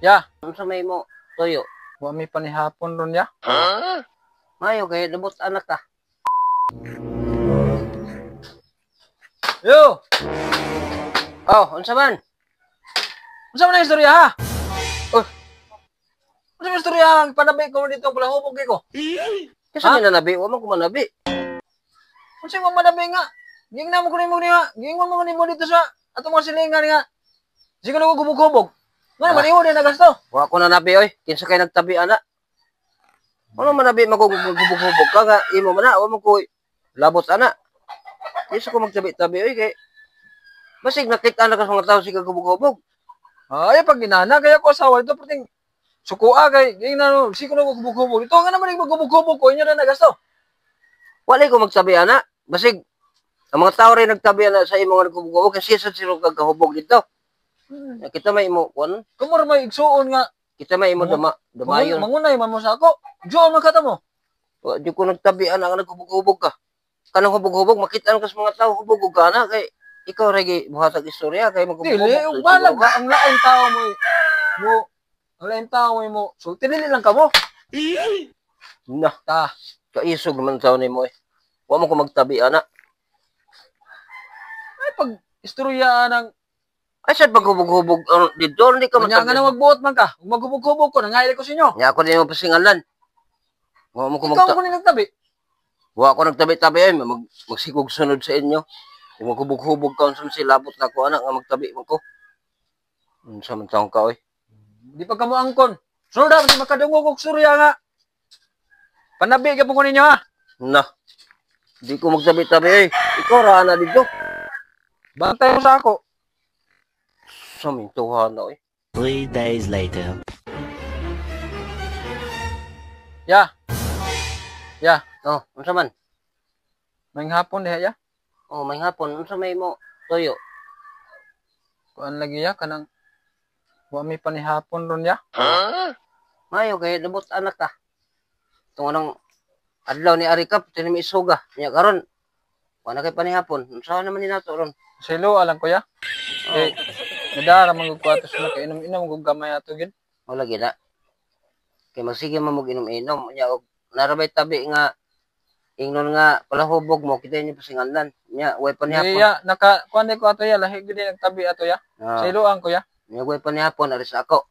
Ya, Unsa may mo tuyo? Wa mi panihapon ron ya. Mayo kay labot anak ka. Yo, Oh, unsa man? Unsa man ang istorya ha? Oh. Unsa man istorya ang panabi ko dito palahubog kay ko? Kasi Ha? may nanabi, wa man ko manabi. Unsa mo manabi nga? Giingnan mo ko nimo niya. Giingon mo ko nimo dito sa atong mga silingan nga. Sige na ko gubog-hubog. Nga naman imo din nagasto. Wa ko nanabi oy. Kinsa kay nagtabi ana? Ano manabi magugubog-hubog ka nga imo man na, wa man ko labot ana. Kinsa ko magtabi-tabi oy kay basig nakita na ka sa mga tao sige gubog-hubog. Ay pag ginana kaya ko asawa dito perting sukua kay giingnan mo sige na ko gubog-hubog. Dito nga naman magubog-hubog ko inyo na nagasto. Wala ko magtabi ana. Basig ang mga tao rin nagtabi ana sa imo nga nagubog-hubog kasi sa sila kagahubog dito. Kita may imo kuan, Kumor may igsuon nga kita may imo dama damayon. Mangunay man mo sa ako. Igsuon man kata mo. Wa di ko nagtabi ana nga naghubog-hubog ka. Kanang hubog-hubog makita ka sa mga tao hubog og kana kay ikaw ra gi buhatag istorya kay maghubog. Dili, ug balag ka ang laing tao mo mo ang laing tao mo mo. So dili lang kamo. Na, Ta, kaisog naman tao nimo eh. Wa mo ko magtabi ana. Ay pag istorya ng Ay sad paghubog-hubog ano, dito hindi ka kanya nga magtabi. na magbuot man ka. Ug maghubog-hubog ko nangayli ko sa inyo. Nya ako din mo pasingalan. Wa mo ko Ikaw magta ko ni nagtabi. Wa ko nagtabi-tabi ay magsigog sunod sa inyo. Kung maghubog-hubog ka unsa man silabot na ko ana nga magtabi man ko. Unsa man taong ka oy. Di pa kamo angkon. Sunod di makadungog og surya nga. Panabi ka po ko ninyo ha. Na. Di ko magtabi-tabi ay. Ikaw ra ana dito. Bantay mo sa ako. Sa mintuhan na oy. 3 days later. Ya. Ya, Oh, unsa man? May hapon diha ya. Oh, may hapon unsa may mo tuyo? Kuan lagi ya kanang wa mi panihapon ron ya. Mayo kay labot anak ka. Tung anong adlaw ni Ari Kap tinimi isuga. Nya karon wa na kay panihapon. Unsa naman ni nato ron? Silo alang ko ya. Oh, Eh, nadara man gud ko ato sa inom-inom gud gamay ato gid. Wala gid na. Kay magsige man mo inom-inom nya og narabay tabi nga ingnon nga palahubog mo kita inyo pasinganlan. Nya way Di panihapon. ya naka kuan di ko ato ya lahi gid nagtabi ato ya. Ah, Siloan ko ya. nya way panihapon ari sa ako.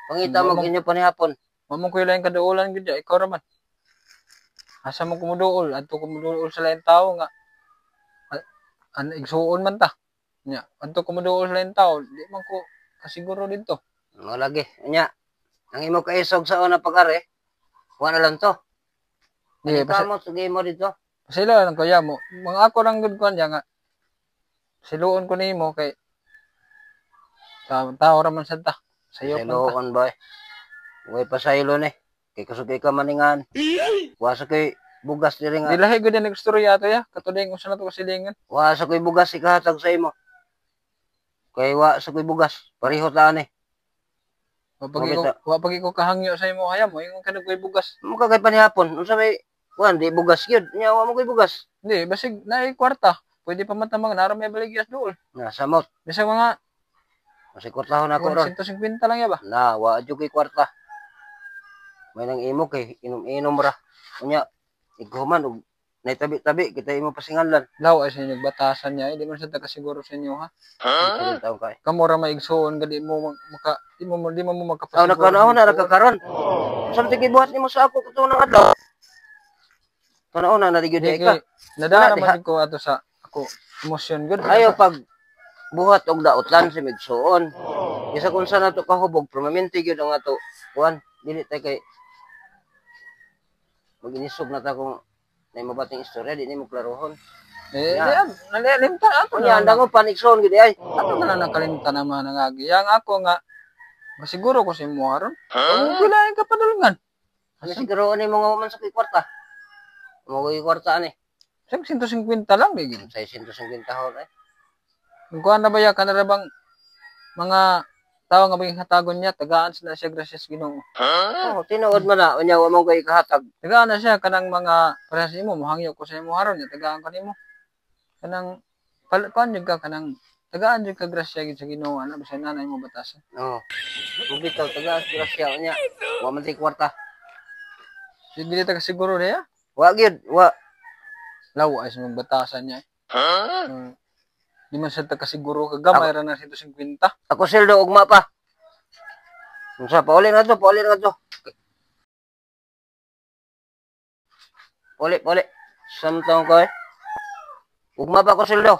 Pangita mo inyo panihapon. Wa mo ko laing kaduolan gid ya ikaw ra man. Asa mo kumuduol adto kumuduol sa laing tawo nga an igsuon man ta. Nya adto kumuduol sa laing tawo di man ko kasiguro didto. Wala lagi. Nya ang imo kaisog sa una pag-ari, wa na lang to. Di Di mo sige mo dito. Sila lang kuya mo. Mga ako lang gud kuan ya nga siluon ko nimo kay tao ra man sad ta. Sayop man ta. Siloon ba eh. Way pasaylo ni. Kay kusog ka maningan. Wa sa kay bugas diri nga. Di lahi gud ang nagstorya ato ya. Katulad kung sa nato kasilingan. Wa sa koy bugas ikahatag sa imo. Kay wa sa koy bugas. Pareho ta ani. Wa pag ko kahangyo sa imo haya mo ingon ka nagkoy bugas. Mo ka kay panihapon. Unsa may kuan di bugas gyud. Nya wa mo koy bugas. Hindi basig naay kwarta. Pwede pa man ta mga nara may baligyas dool. Na samot. Bisag mga Kasi kwartahon ako ron. 150 lang ya ba? Na wa jud koy kwarta. May nang imo kay inom-inom ra. Unya ighuman og naitabi-tabi kita imo pasinganlan. Law ay sa inyo batasan niya, eh, di man sa ta kasiguro sa inyo ha. Huh? Taon kay. Kamo ra maigsuon gadi mo maka di mo Aw makapasiguro. nagkanaon na nagkakaron. Unsa man gibuhat nimo sa ako katong nang adlaw? Kanaon na nagyud Di di ka. kay nadara Wala, man jud ko ato sa ako emosyon gud. Ayo pag buhat og daotlan si migsuon. Isa kung saan nato kahubog, permanente gyud ang ato kuan, dili tay kay maginisog na ta kung nay mabating istorya di nimo klarohon. Eh, Ya. di nalimtan ato Unya na. andang ko paniksoon gid ay. Ato na lang nakalimtan ang mga nangagi. Yang ako nga masiguro ko sa imo aron. Huh? Wala ka padulngan. Ano siguro ni mga man sa kwarta. Mo koy kwarta ani. Sag 150 lang di gid. 650 hon ay. Kung kuan na ba ya kanara bang mga tao nga maging hatagon niya tagaan sila siya gracias Ginoo. Oh, tinuod man na unya wa mo kay kahatag. Tagaan na siya kanang mga parehas imo mohangyo ko sa imo aron nya tagaan ko nimo. Kanang kuan jud ka kanang Tagaan jud ka grasya gid sa Ginoo ana bisan nanay mo batasan. Oo. Kung bitaw taga grasya niya. Wa man tay kwarta. So, dili ta ka siguro niya. Wa gyud, wa. Lawa ay sa mga batasan niya. Eh. Di man sa ta kasiguro ka gamay ra na 150. Ako sweldo ugma pa. Unsa, pauli na to, pauli na to. Pauli, pauli. Samtang ko eh. Ugma pa ako sweldo.